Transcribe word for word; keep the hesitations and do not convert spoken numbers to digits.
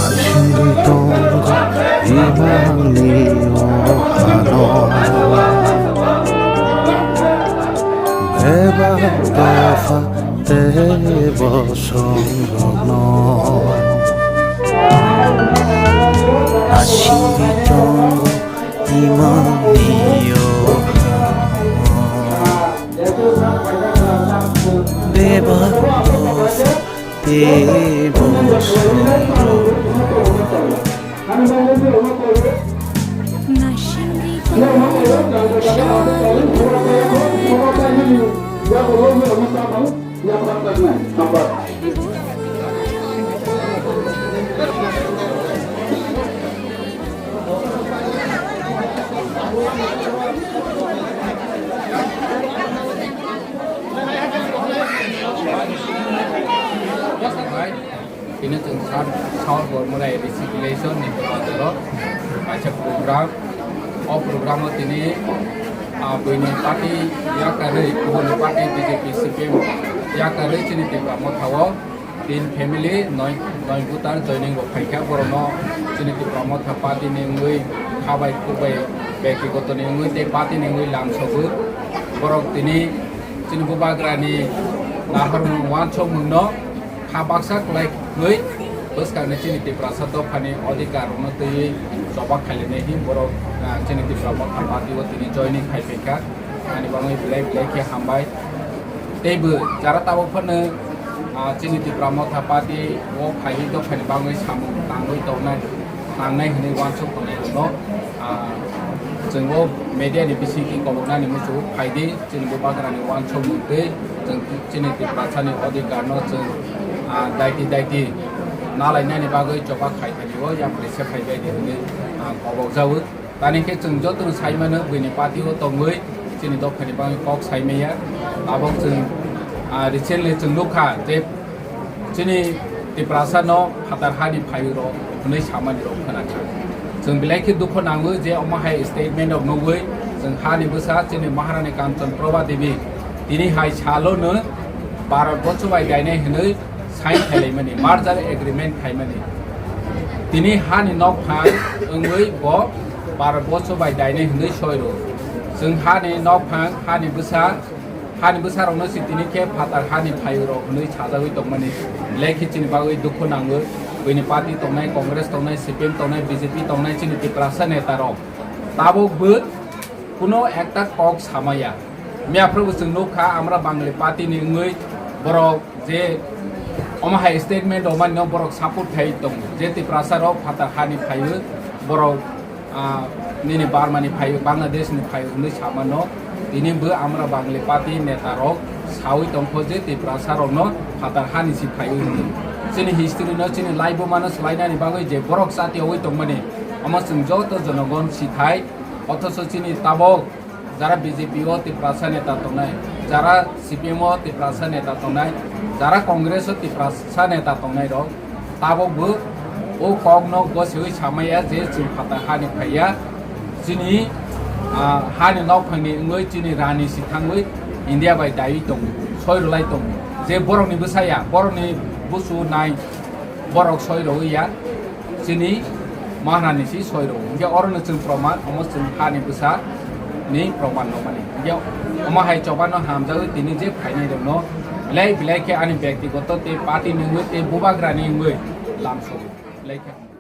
Asiri tongo imangni o hano. Bebak dopha tei bosongrokno asiri tongo imangni o hano. Bebak dopha tei bosongrokno. Tini chwng South, South Bormulai Reciklation ni bazaro kaisa program. O program o tini, ah, buini party yakarwi, kubuni party B J P, C P M yakarwi chini Tipra Motha o tin family, noi, noi voter joining rok phaikha, borokno chini Tipra Motha party ni wngwi khabai khukbai, byaktigoto ni wngwi tei party ni wngwi lamsogo. Borok tini chini bubagrani nahormung wansokmungno kha baksa kwlaiwi bwskangni chini Tiprasa dophani odhikar rokno twiwi choba khailainai hwnwi borok, ah, chini Tipra Motha party o tini joining khai phaikha. Ani bagwi belai belai khe hambai. Teibo jara tabuk phano, ah, chini Tipra Motha party o phaiwi dophani bagwi samung tangwi tongnai, tangnai hwnwi wansuk tongnai rokno, ah, chwng o media ni bisingtwi koloknani muchungo phaidi. Chini bubagrani wansukmung twi chwng chini Tiprasani odhikarno chwng, ah, daiti daiti nalainani bagwi choba khai thani o yapri se phaibaidi hwnwi, ah, kobokjago. Tani khe chwng jotono saimano buini party o tongwi chini dophani bagwi kok saimaya. Tabok chwng, ah, recently chwng nukha je chini Tiprasa no phatar hani phairok hwnwi samani rok khwnakha. Chwng belai khe dukho nango je omo hai statement rok nugwi chwng hani bwsa chini Maharani Kanchan Prabha Devi tini hai salo no Bharat borsho bai dainai hwnwi sign khailaimani, merger agreement khaimani. Tini hani nokphang wngwi bo Bharat borsho bai dainai hwnwi soi rw. Chwng hani nokphang, hani bwsa, hani bwsarokno se tini khe phatar hani phairok hwnwi sajagwi tongmani lekhi chini bagwi dukhu nango. Buini party tongnai, Congress tongnai, C P M tongnai, B J P tongnai, chini Tiprasa netarok. Tabuk bo kuno ekta kok samaya. Miyaphuru bo chwng nukha, amra Bangli party ni wngwi borok je omo hai statement rwmani no borok support khai tongo, je Tiprasa rok phatar hani phaio, borok, ah, nini Burma ni phaio, Bangladesh ni phaio hwnwi samano. Tini bo amra Bangli party neta rok sawi tongkho je Tiprasa rokno phatar hani si phaio hwnwi. Chini history no, chini life o mano swlainani bagwi je borok chati owi tongmani, omo chwng joto jonogon sithai. Othocho chini tabok jara B J P o Tiprasa neta tongnai, jara C P M o Tiprasa neta tongnai, jara Congress o Tiprasa neta tongnai rok, tabok bo o kok no gosiwi samaya je chwng phatar hani phaiya, chini, ah, hani nokphang ni wngwi chini rani si thangwi India bai daiwi tongo, soi rwlai tongo, je borok ni bwsa ya, borok ni busu nai borok soi rwwi ya. Chini Maharani si soi rw. Hinkhe oro no chwng proman, omo chwng hani bwsa ni proman no mani. Hinkhe omo hai choba no hamjagwi tini je phainai rok no belai belai khe ani byaktigoto tei party ni wngwi tei bubagra ni wngwi Lamsok laikha.